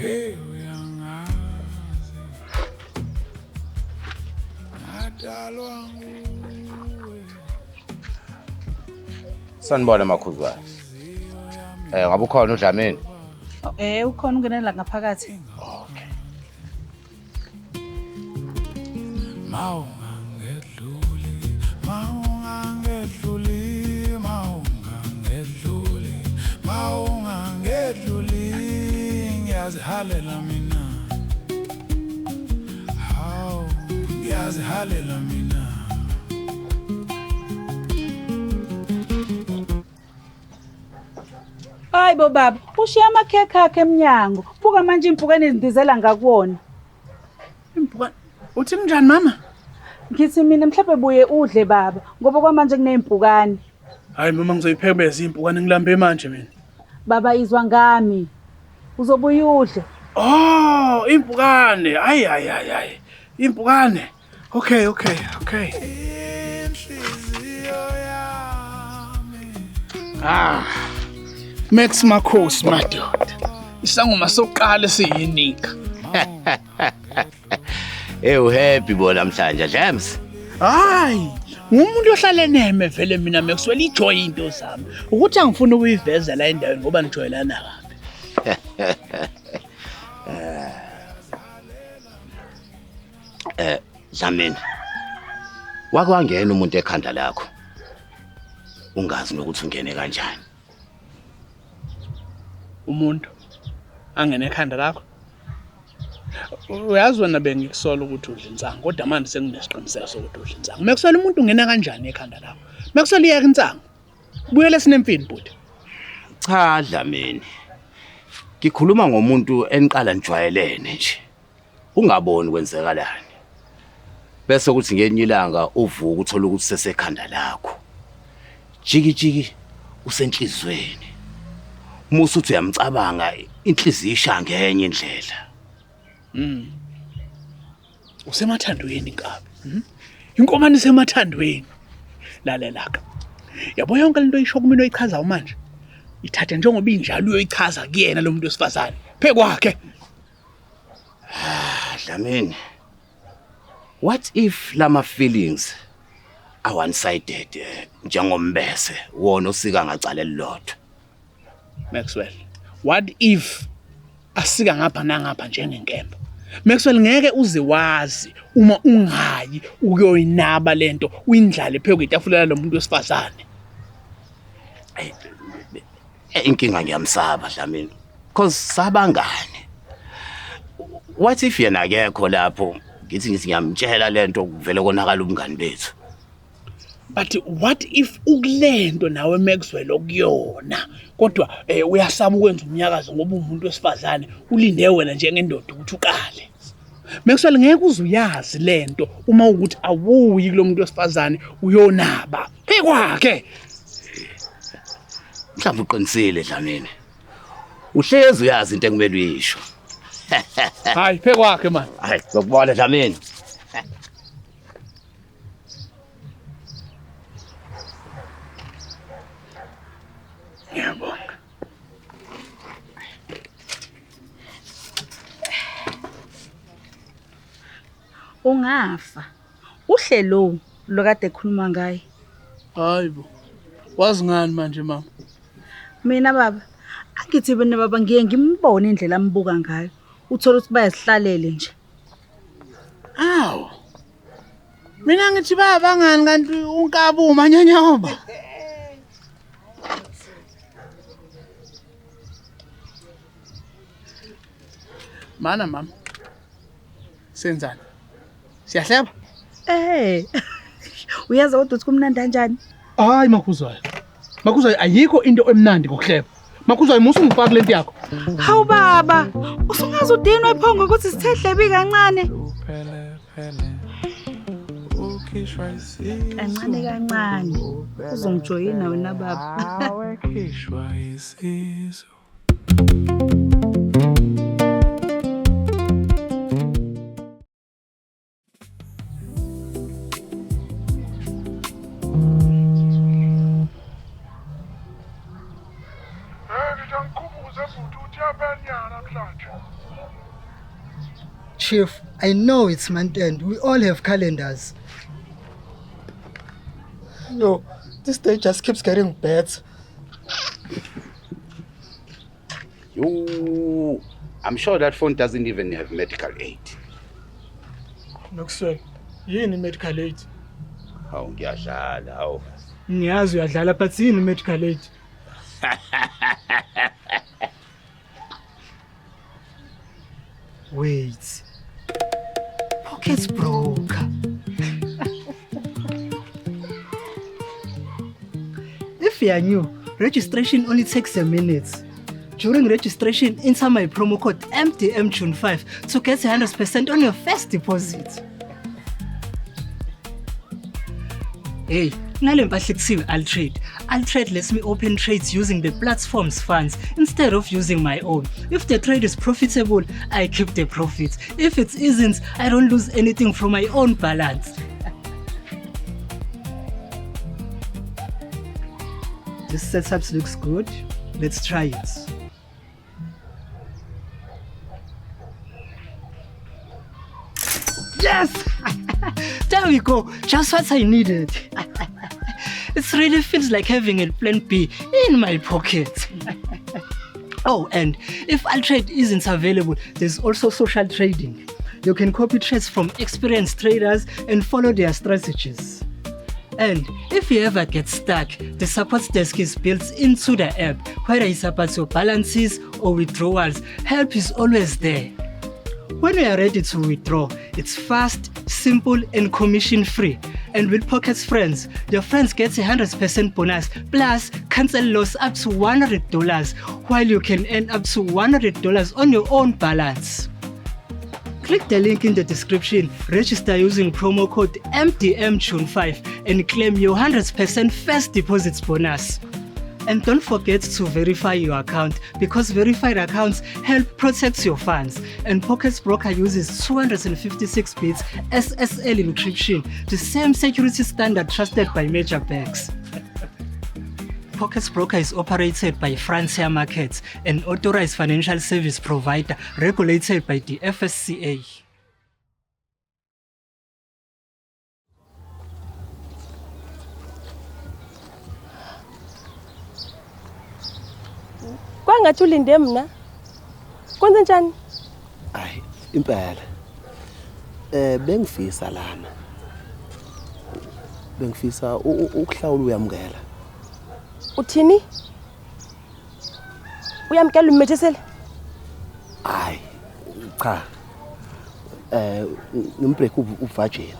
Hey uyangazi ngadalwa nguwe. Sanibona makhuzwayo. Ngabe ukhona uDlamini? Ukhona ungenela ngaphakathi. Okay. Mawungangedluli, mawungangedluli, mawungangedluli, mawungangedluli, ngiyazihalela mina. Hawu, ngiyazihalela mina. Hayi bo baba, ushiya amakhekhe akhe emnyango. Buka manje impukane izindizela ngakuwona. Impukane. Uthi kunjani mama? Ngithi mina mhlawumbe buye udle baba, ngoba kwamanje kunezimpukane. Hayi mama ngizoyiphekubeza impukane ngilambe manje mina. Baba izwa ngami. Uzobuya udle. Oh, impukane. Hayi hayi hayi hayi. Impukane. Okay, okay, okay. Inhliziyo yami. Ah. Max Makhosi madoda. Isangoma sokuqala esiyinika. Hey uhappy bo namhlanje James. Hayi, ngumuntu ohlale eneme vele mina Maxwell ijoy into zami. Ukuthi angifuni ukuyiveza la endaweni ngoba nijwayelana kabi. Dlamini. Wake wangena umuntu ekhanda lakho. Ungazi nokuthi ungene kanjani. Umuntu angene ekhanda lakho. Uyazi wena bengikusola ukuthi udla insangu kodwa manje senginesiqiniseko sokuthi udla insangu. Maxwell umuntu ungena kanjani ekhanda lakho? Maxwell iyeka insangu. Buyele sinemfini bhuti. Cha Dlamini. Ngikhuluma ngomuntu eniqala nijwayelene nje. Ungaboni kwenzekalani. Bese kuthi ngelinye ilanga uvuka uthola ukuthi sesekhanda lakho. Jiki jiki usenhlizweni. Uma usuthi uyamcabanga inhliziyo isha ngenye indlela. Usemathandweni inkabi. Inkomane isemathandweni. Lalela ke. Yabo yonke lento oyisho kumina oyichazayo manje. Ithathe njengoba injalo uyoyichaza kuyena lo muntu wesifazane. Phekwakhe. Dlamini. What if lama feelings are one sided njengombese wona osika ngacala elilodwa? Maxwell, what if asika ngapha nangapha njengenkemba? Maxwell ngeke uze wazi uma ungayi ukuyoyinaba lento uyindlale phezu kwetafula lalo muntu wesifazane. Inkinga ngiyamsaba Dlamini. Cause sabangane. What if yena akekho lapho ngithi ngiyamtshela lento kuvele konakala ubungani bethu. But what if ukulento nawe Maxwell okuyona kodwa uyasaba ukwenza umnyakazo ngoba umuntu wesifazane ulinde wena njengendoda ukuthi uqale. Maxwell ngeke uze uyazi lento uma ukuthi awuyi kulo muntu wesifazane uyonaba. Phekwakhe. Mhlawumbe uqinisile Dlamini. Uhlezi uyazi into ekumele uyisho. Hayi phekwakhe man. Hayi ngokubona Dlamini. Ngiyabonga. Ungafa. Uhle lo lokade ekhuluma ngaye. Hayibo. Wazi ngani manje mama? Mina baba, angithi mina baba ngiye ngimbone indlela ambuka ngayo. Uthola ukuthi bayazihlalele nje. Awu. Mina ngithi baba ngani kanti unkabi umanyanyoba. Mana mama. Senzani? Siyahleba? Uyazi kodwa ukuthi kumnandi kanjani? Hayi Makhuzwayo. Makhuzwayo ayikho into emnandi ngokuhleba. Makhuzwayo musu ungifaka lento yakho. Hawu baba, usungaze udinwe iphongo ukuthi sithe hlebi kancane. Kancane kancane. Uzongijoyina wena baba. Awekhishwa isisu. Chief, I know it's month end. We all have calendars. No, this day just keeps getting better. Yo, I'm sure that phone doesn't even have medical aid. Maxwell, yini medical aid? Hawu ngiyadlala, hawu. Ngiyazi uyadlala but yini medical aid? Wait. Pockets broker. If you are new, registration only takes a minute. During registration, enter my promo code MDMJUNE5 to get 100% on your first deposit. Hey, nale mpahla kuthiwa i-Altrade. Altrade lets me open trades using the platform's funds instead of using my own. If the trade is profitable, I keep the profit. If it isn't, I don't lose anything from my own balance. This setup looks good. Let's try it. Yes! There we go. Just what I needed. It really feels like having a plan B in my pocket. Oh, and if Altrade isn't available, there's also social trading. You can copy trades from experienced traders and follow their strategies. And if you ever get stuck, the support desk is built into the app. Whether it's about your balances or withdrawals, help is always there. When you are ready to withdraw, it's fast, simple, and commission-free. And with Pockets Friends, your friends get a 100% bonus plus cancel loss up to $100, while you can earn up to $100 on your own balance. Click the link in the description, register using promo code MDMJUNE5 and claim your 100% first deposits bonus. And don't forget to verify your account, because verified accounts help protect your funds. And Pockets Broker uses 256 bits SSL encryption, the same security standard trusted by major banks. Pockets Broker is operated by Frontier Markets, an authorized financial service provider regulated by the FSCA. Kwangathi ulinde mna. Kwenze njani? Hayi, impela. Bengifisa lana. Bengifisa ukuhlawula uyamukela. Uthini? Uyamkela ummethisele? Hayi, cha. Ngimbreak uvirgin.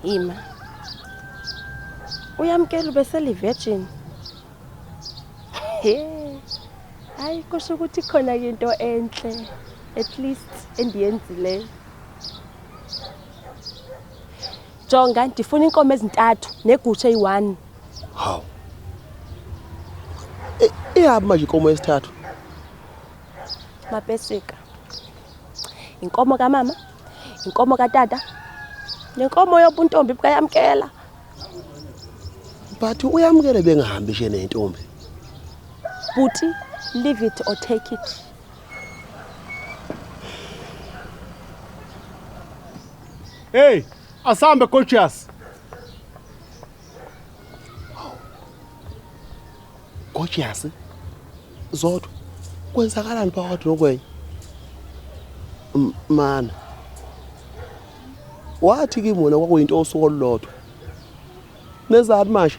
Ima. Uyamkela ubesele virgin. Hayi, kusho ukuthi khona into enhle at least endiyenzileyo. Jonga, ndifuna inkomo ezintathu negusha eyi-1. Hawu. Ihamba manje inkomo yesithathu. Mapesika. Inkomo kamama, inkomo katata, nenkomo yobuntombi bukayamkela. But uyamkele bengahambi nje nentombi. Buti, leave it or take it. Hey, asambe gorgeous. Gorgeous? Zodwa, kwenzakalani phakathi nokwenye? Mana. Wathi kimi wena kwakuyinto osuku olulodwa. Nezani manje?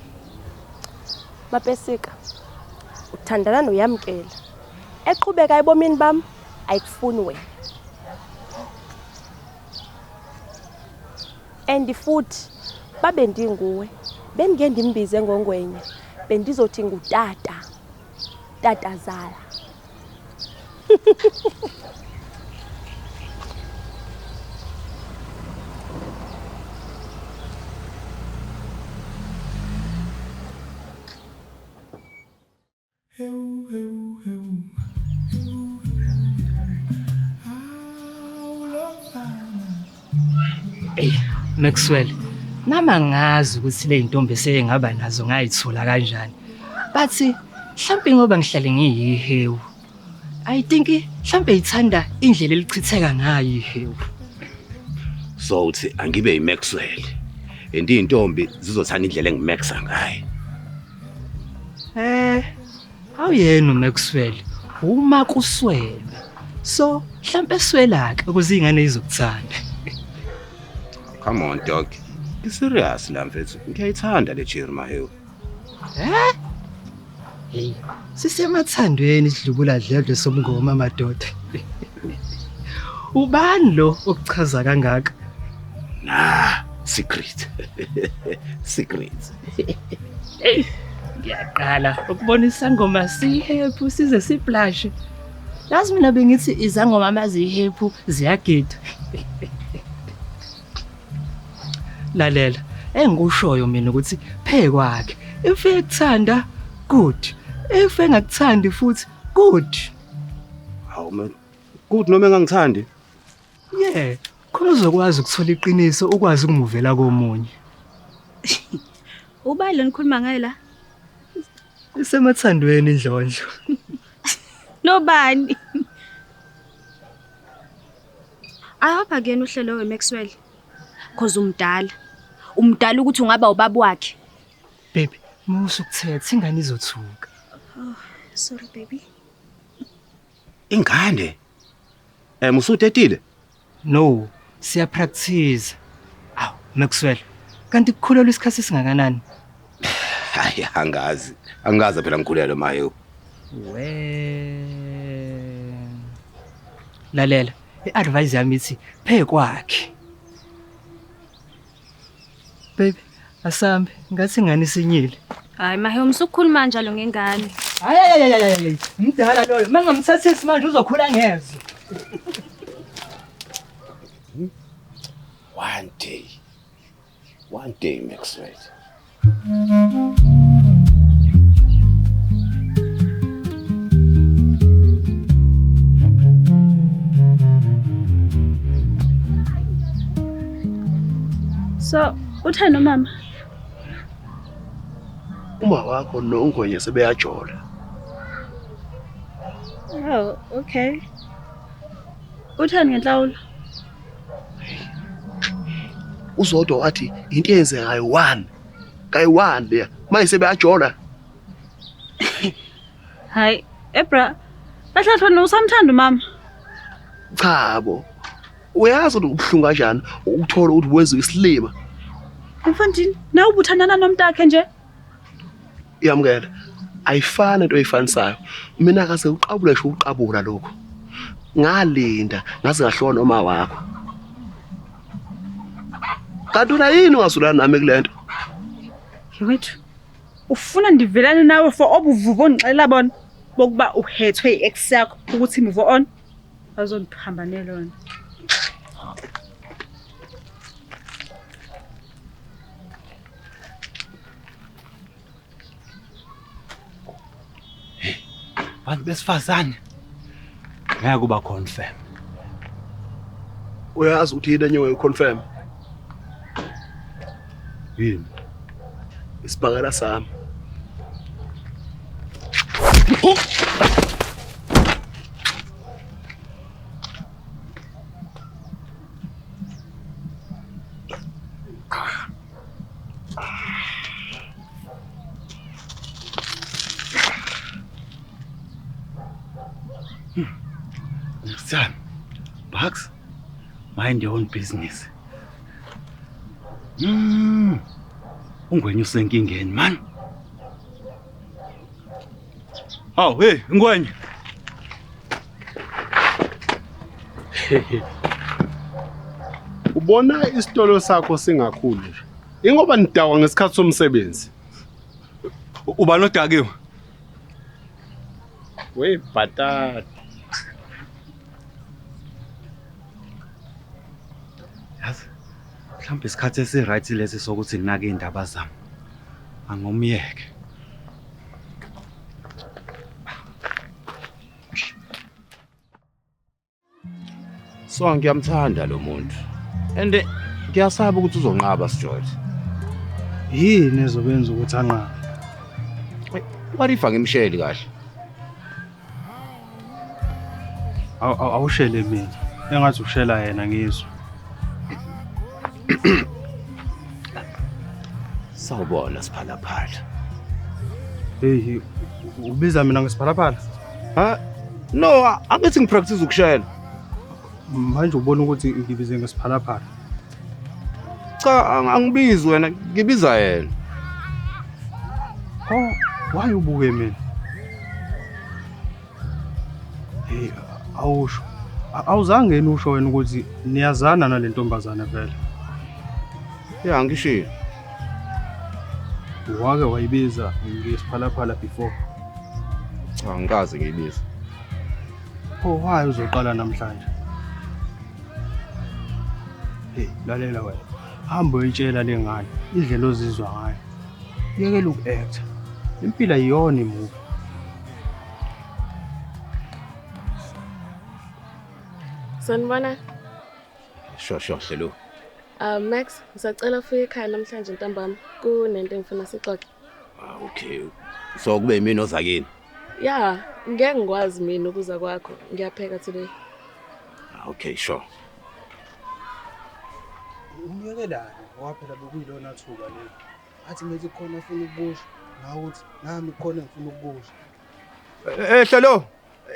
Mapesika. Uthandana noyamkela. Eqhubeka ebomini bam ayikufuni wena. And futhi babe ndinguwe, bengike ndimbize ngongwenya, bendizothi ngutata. Tatazala. Hey, Maxwell, nama ngazi ukuthi le ntombi esengaba nazo ngayithola kanjani. Bathi Mhlampe ngoba ngihlale ngiyihewu. I think mhlampe ithanda indlela elichitheka ngayo ihewu. So uthi angibe yiMaxwell. And izintombi zizothanda indlela engimaxa ngayo. Eh, awuyena uMaxwell. Uma kuswelwe. So, mhlampe swelaka ukuze ingane izokuthanda. Come on dog. Ngiserious la mfethu. Ngiyayithanda le cherry mahewu. Eh? Hey, sisemathandweni sidlubula dledle somngoma madoda. Ubani lo okuchaza kangaka? Nah, secret. Secret. Hey, ngiyaqala ukubona isangoma sihephu size siblashe. Yazi mina bengithi izangoma mazihephu ziyagida. Lalela, engikushoyo mina ukuthi phekwakhe. If ekuthanda good. If engakuthandi futhi good. Hawu man. Good noma engangithandi. Yeah, khona uzokwazi ukuthola iqiniso ukwazi ukumuvela komunye. Ubani lo nikhuluma ngaye la? Isemathandweni indlondlo. Nobani? I hope akuyena uhlelo weMaxwell. Cause umdala. Umdala ukuthi ungaba ubaba wakhe. Baby, musa ukuthetha ingane izothuka. Oh, sorry baby. Ingane. Eh musutetile? No, siya practice. Aw, Maxwell. Kanti kukhulelwa isikhathi esingakanani? Hayi angazi. Angazi phela ngikhulelwe mahewu. We. Lalela, i-advice yami ithi phekwakhe. Baby, asambe, ngathi ingane isinyile. Hayi mahe umsukukhuluma njalo ngengane. Hayi hayi hayi hayi, mdala loyo. Mangamthathisi manje uzokhula ngezwe. One day. One day Maxwell. So, uthani umama? Uma wakho noNgwenya sebeyajola. Oh, okay. Uthani ngenhlawulo? Uzodwa wathi into eyenzeka kayi-one kayi-one leya manje sebeyajola. Hayi, ebra, kahle kahle usamthanda umama. Cha bo. Uyazi ukuthi kubuhlungu kanjani ukuthola ukuthi wenziwe isilima. Mfandini, nawe ubuthandana nomntakhe nje? Yamukela. Ayifani into oyifanisayo. Mina kaze uqabule sho uqabula lokho. Ngalinda ngaze ngahloka noma wakho. Kanti una yini ungazulana nami kulento? Yewethu, ufuna ndivelane nawe for obuvubo ongixelela bona bokuba uhethwe i-ex yakho ukuthi move on. Azondiphambanela wena. Bantu besifazane ngeke uba confirm. Uyazi ukuthi yini enye confirm? Yini? Isibhakela sami. Next time, Bucks, mind your own business. Ungwenya usenkingeni man. Oh, hey, Ngwenya. Ubona isitolo sakho singakhulu nje. Ingoba nidakwa ngesikhathi somsebenzi. Ubani odakiwe? We bhatata. Yazi, mhlawumbe isikhathi esi-right lesi sokuthi nginake iy'ndaba zami. Angomyeke. So ngiyamthanda lo muntu. And ngiyasaba ukuthi uzonqaba Sijole. Yini ezokwenza ukuthi anqabe? What if angimsheli kahle? Awushele mina. Engathi ushela yena ngizwe. Sawubona Siphalaphala. Hey, ubiza mina ngeSiphalaphala? Ha? No, angithi ngipractice ukushela. Manje ubona ukuthi ngibize ngeSiphalaphala. Cha, angibizi wena, ngibiza yena. Oh, why ubuke mina? Hey, awusho. Awuzange yini usho wena ukuthi niyazana nale ntombazane vele? Ya, ngishilo. Wake wayibiza ngeSiphalaphala before? Cha, angikaze ngiyibize. Oh, why uzoqala namhlanje? Hey, lalela wena. Hamba uyitshela lengane indlela ozizwa ngayo. Yekela uku-acta. Impilo ayiyona imuvi. Sanibona. Sure, sure, hello. Max, ngisacela ufike ekhaya namhlanje ntambama. Kunento engifuna sixoxe. Ah, okay. So kube yimina oza kini? Yeah, ngeke ngikwazi mina ukuza kwakho. Ngiyapheka today. Ah, okay, sure. Umyekelani ngoba phela bekuyilona thuba leli. Athi ngithi khona afuna ukukusho, nawe uthi nami khona ngifuna ukukusho. Eh, hello.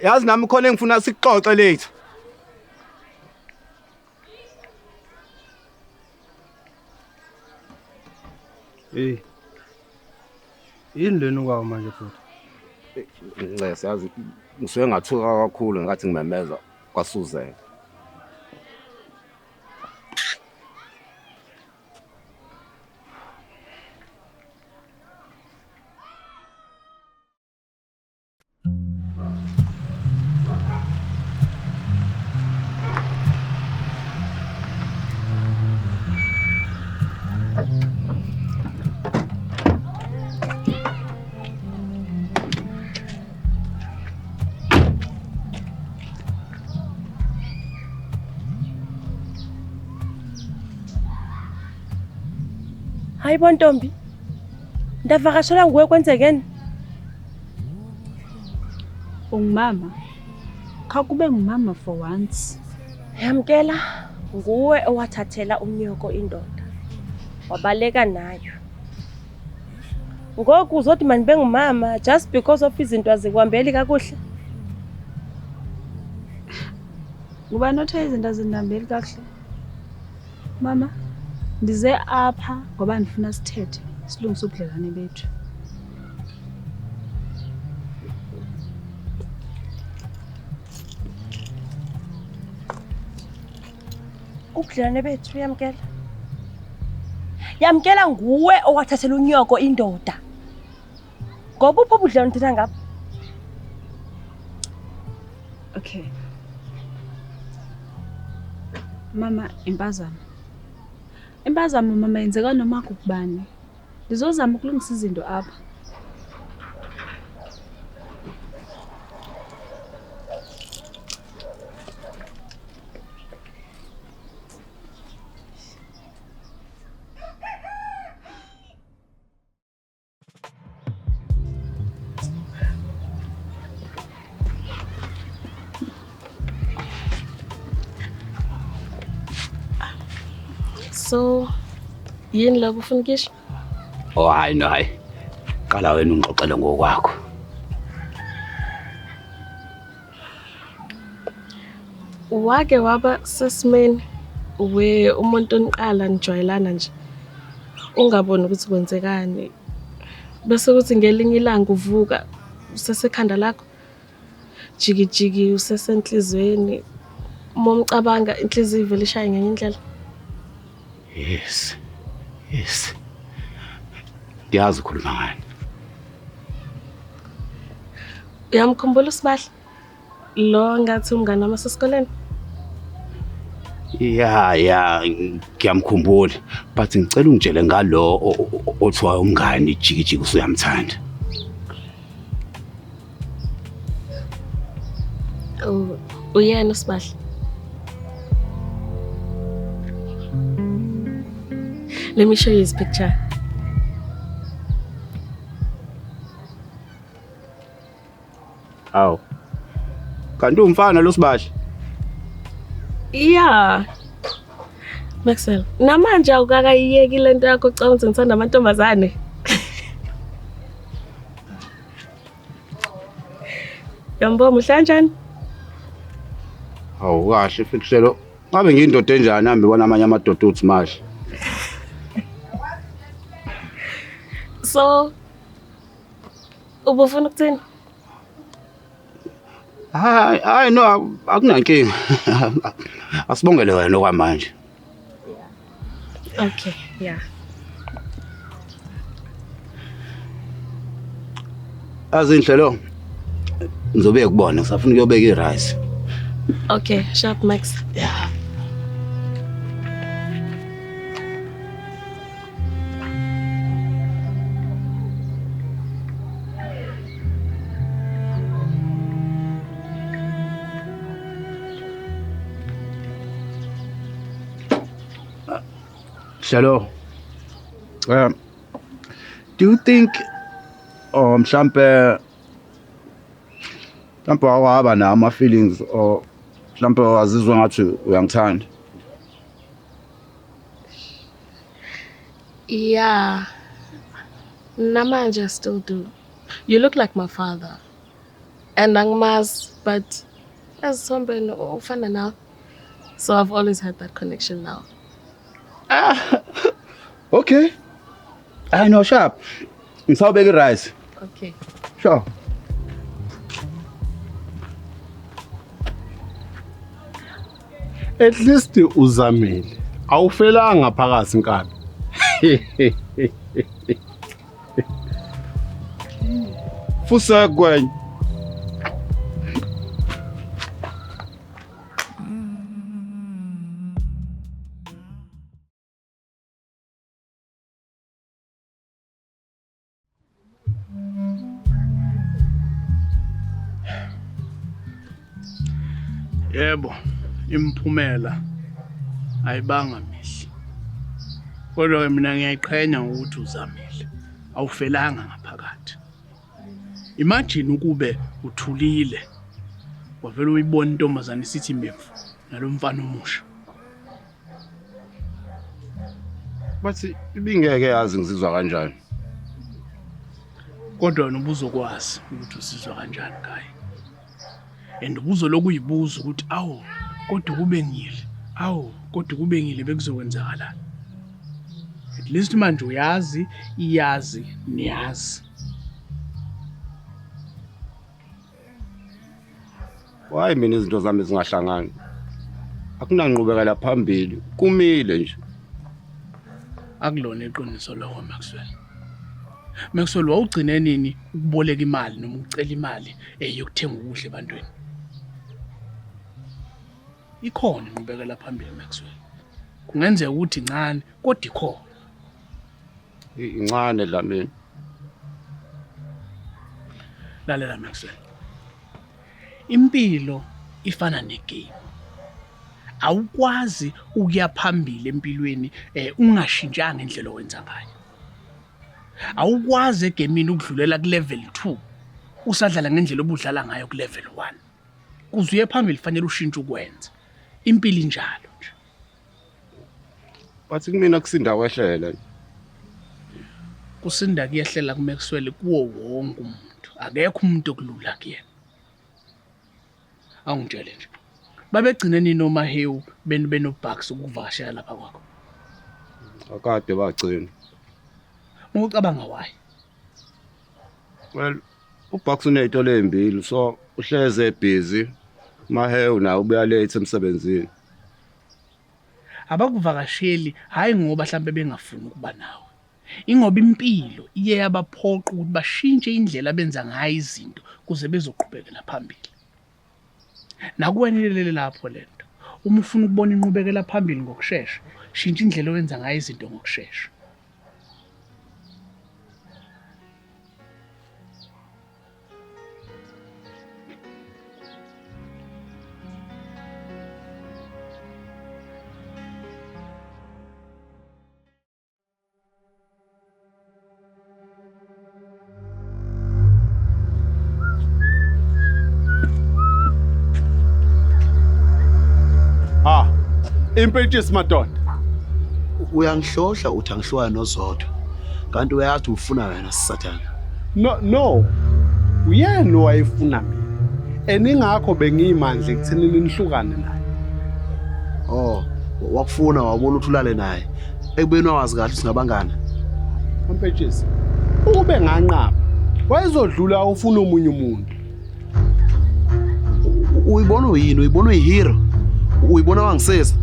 Yazi nami khona engifuna sikuxoxe later. Hey. Yini lena ukwawo manje futhi? Ncese yazi ngisuke ngathuka kakhulu ngathi ngimemeza kwasuzeka. Hayibo ntombi, ndavakashelwa nguwe kwenzekeni? Ungumama. Khawukube ngumama for once. Yamkela, nguwe owathathela unyoko indoda. Wabaleka nayo. Ngoku uzothi manibe ngumama just because of izinto azikuhambeli kakuhle. Ngubani othe izinto azindihambeli kakuhle? Mama, ndize apha ngoba ndifuna sithethe, silungise ubudlelwane bethu. Ubudlelwane bethu yamkela. Yamkela nguwe owathathela unyoko indoda. Ngoba uphi ubudlelwane uthetha ngapha? Okay. Mama, impazamo. Impazamo mama yenzeka noma kubani. Ndizozama ukulungisa izinto apha. So, yini lokho ufuna ukisho? Oh hayi no hayi. Qala wena ungixoxele ngokwakho. Wake waba sesimeni we umuntu oniqala nijwayelana nje. Ungaboni ukuthi kwenzekani. Bese kuthi ngelinye ilanga uvuka usesekhanda lakho. Jiki jiki usesenhlizweni. Uma umcabanga inhliziyo ivele ishaye ngenye indlela. Yes. Yes. Ngiyazi ukhuluma ngani. Uyamkhumbula uSibahle? Lo ngathi umngane wami wasesikoleni. Ya, ngiyamkhumbula. But ngicela ungitshele ngalo othiwa umngane jiki jiki usuyamthanda. Oh, uyena uSibahle. Let me show you his picture. Awu. Kanti umfana lo Sibahle? Yeah. Maxwell, namanje awukakayiyeki lento yakho ucabanga ukuthi ngithanda amantombazane. Yambo muhle kanjani? Hawu kahle Fihlelo. Ngabe ngiyindoda enjani hambe bona amanye amadoda uthi mahle. So ubufuna ukuthini? Hayi hayi no akunankinga. Asibongele wena okwamanje. Okay, yeah. Azinhle lo. Ngizobe kubona ngisafuna ukuyobeka irice. Okay, sharp Max. Yeah. Shalom. Do you think or mhlambe mhlambe waba nawo ama feelings or mhlambe wazizwa ngathi uyangithanda? Yeah. Namanje I still do. You look like my father. And angimazi, but ezithombeni ufana nawe. So I've always had that connection now. Ah. Okay. I know sharp. Ngisawubeka irice. Okay. Sure. At least uzamile. Awufelanga phakathi nkabi. Fusa gwen. Yebo, imiphumela ayibanga mihle. Kodwa ke mina ngiyayiqhenya ngokuthi uzamile. Awufelanga ngaphakathi. Imagine ukube uthulile. Wavela uyibona intombazane isithi imbevu nalomfana omusha. Bathi ibingeke yazi ngizizwa kanjani. Kodwa wena ubuzokwazi ukuthi usizwa kanjani ngaye. And ubuzolokhu uyibuza ukuthi awu kodwa kube ngile, awu kodwa kube ngile bekuzokwenzakalani. At least manje uyazi, iyazi, niyazi. Why mina izinto zami zingahlangani? Akunanqubekela phambili, kumile nje. Akulona iqiniso lokho Maxwell. Maxwell wawugcine nini ukuboleka imali noma ukucela imali yokuthenga ukudla ebantwini? Ikhona inqubekela phambili Maxwell. Kungenzeka ukuthi incane kodwa ikhona. Incane Dlamini. Lalela Maxwell. Impilo ifana negame. Awukwazi ukuya phambili empilweni ungashintshanga indlela owenza ngayo. Awukwazi egemini ukudlulela ku level 2 usadlala ngendlela obudlala ngayo ku level 1. Kuze uye phambili fanele ushintshe ukwenza. Impilo injalo nje. Bathi kumina kusinda kwehlela. Kusinda kuyehlela kuMaxwell kuwo wonke umuntu. Akekho umuntu okulula kuyena. Awungitshele nje. Babegcine nini oMahewu benu benoBucks ukuvakashela lapha kwakho? Akade bagcina. Ucabanga why? Well, uBucks unezitolo ezimbili so uhleze busy. Mahewu naye ubuya late emsebenzini. Abakuvakasheli hayi ngoba mhlambe bengafuni ukuba nawe. Ingoba impilo iye yabaphoqa ukuthi bashintshe indlela abenza ngayo izinto kuze bezoqhubekela phambili. Nakuwenelele lapho lento. Uma ufuna ukubona inqubekela phambili ngokushesha, shintsha indlela owenza ngayo izinto ngokushesha. Impentshisi madoda. Uyangihlohla uthi angihlukane noZodwa. Kanti uyazi ufuna wena sisathana. No no. Uyena owayefuna mina. And ingakho bengiyimandla ekuthenini nihlukane naye. Oh, wakufuna wabona ukuthi ulale naye. Ekubeni wawazi kahle ukuthi singabangani. Impentshisi. Ukube nganqaba wayezodlula ufuna omunye umuntu. Uyibona uyini? Uyibona uyihero? Uyibona wangisiza?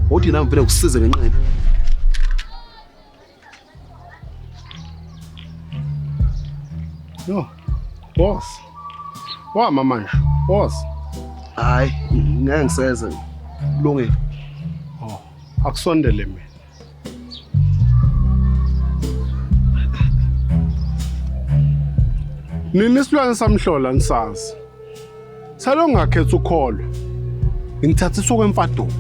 Uthi nami vele ngikusize ngenqindi. No. Boss. Wama manje. Boss. Hayi, ngeke ngiseze. Kulungile. Oh, akusondele mina. Nini isilwane samhlola nisazi. Salo ngakhetha ukholwe. Ngithathiswa kwemfaduko.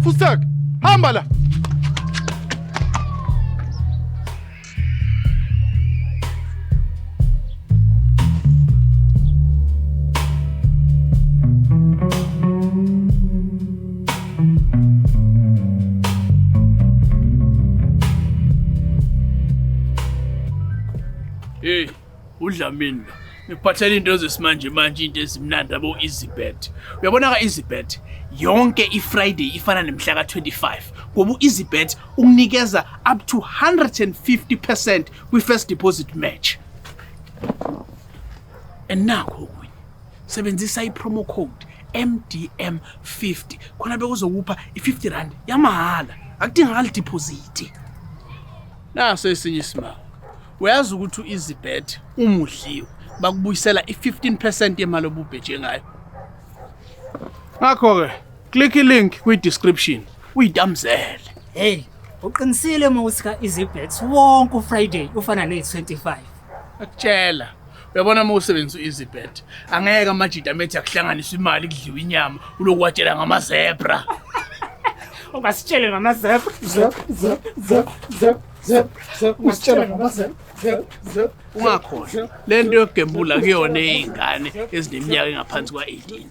Fusek, hamba la. Hey, uDlamini lo. Ngikuphathela into zesimanje manje into ezimnandi abo EasyBet. Uyabona ka EasyBet yonke iFriday ifana nemhla ka25 ngoba uEasyBet ukunikeza up to 150% kwi-first deposit match. And nakho okunye. Sebenzisa i-promo code MDM50 khona bekuzokupha i-50 rand yamahhala. Akudingakali deposit. Naso esinye isimanga. Uyazi ukuthi u-EasyBet uma udliwe bakubuyisela i-15% yemali obubheje ngayo. Ngakho-ke click i-link kwi-description uyitamzele. Hey, uqinisile uma uthi ka-EasyBet wonke uFriday ufana ne-25. Akutshela. Uyabona uma usebenzisa u-EasyBet angeke amajita amethi akuhlanganisa imali kudliwe inyama uloku watshela ngama-zebra. Ungasitshele ngama-zebra. Zep zep zep zep zep zep usitshela ngama-zep zep zep. Ungakhohlwa le nto yokugembula kuyona ey'ngane ezineminyaka engaphansi kwa-18.